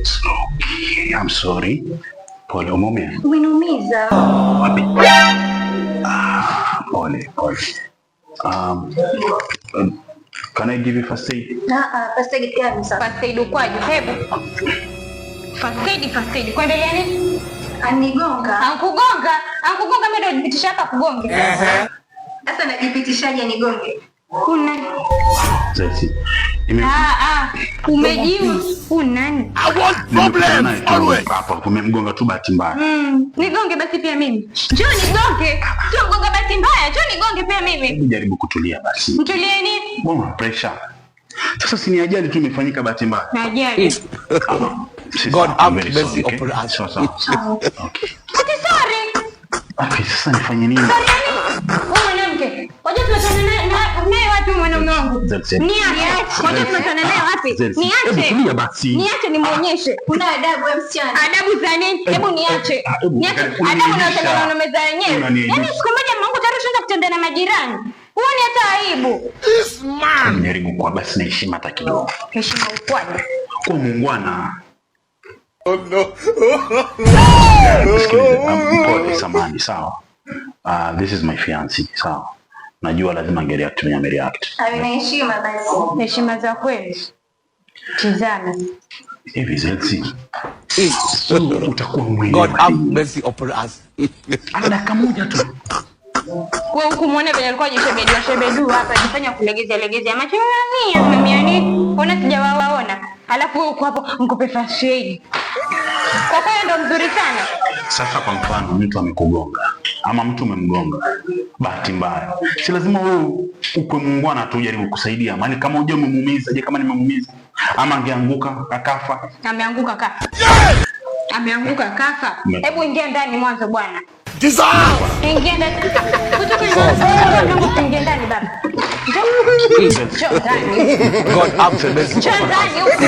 Okay, I'm sorry. Pole, umeumia? Umeniumiza. Wapi? Ah, pole, pole. Can I give you first aid? Ah, ah, first aid gani sasa? First aid ukwaju, hebu. First aid, first aid. Kuendelea nini? Anigonga. Ankugonga, ankugonga mimi ndo nipitisha hapa kugonge. Sasa najipitishaje nigonge? Kuna Zelsi. Ah ah, umejiu. Una nani? I want problems always. Hapa kumemgonga tu bahati mbaya. Nigonge basi pia mimi. Njoo nigonge. Sio mgonga bahati mbaya, njoo nigonge pia mimi. Hebu jaribu kutulia basi. Mtulie nini? Mbona pressure? Sasa si ni ajali tu imefanyika bahati mbaya. Ajali. God I'm have very mercy sorry, okay? upon us. Sawa sawa. Okay. Ati sorry. Okay, sasa nifanye nini? Sorry nini? Wewe mwanamke. Wajua tunatana naye wapi mwanaume wangu? Zelsi. Niache. Wajua tunatana naye wapi? Zelsi. Hebu Niache. tulia basi. Niache nimuonyeshe. Una adabu wewe msichana. Adabu za nini? Hebu niache. Hebu, Niache. unaniaibisha. Adabu na utenda na wanaume za wenyewe. Unaniaibisha. Yaani siku moja Mungu tayari ushaanza kutembea na majirani. Huoni hata aibu. This man. Jaribu kuwa basi na heshima hata kidogo. Heshima ukwaje? Kuwa muungwana. Oh no. Sikiliza, pole, samahani, sawa. This is my fiancé, sawa. Najua lazima angereact mwenye amereact. Awe na heshima basi. Heshima za kweli. Tizama. Hivi Zelsi, utakuwa God mwelewa. have mercy upon us. Ana dakika moja tu. Wewe huku muone vile alikuwa jishebedua shebedu hapa, jifanya kulegeza legeza macho mia mia nini? Ona sijawaona. Alafu wewe uko hapo nikupe first aid. Kwa kweli ndo mzuri sana. Sasa kwa mfano mtu amekugonga ama mtu umemgonga bahati mbaya, si lazima wewe ukwe muungwana tu ujaribu kusaidia? Maana kama hujua umemuumiza, je, kama nimemuumiza ama angeanguka akafa? Ameanguka kafa. Ameanguka kafa. Hebu ingia ndani mwanzo bwana. Jesus. Ingia ndani. Kutoka ndani. Ingia ndani baba. Njoo. Njoo ndani. God have mercy Njoo upon us. ndani huku.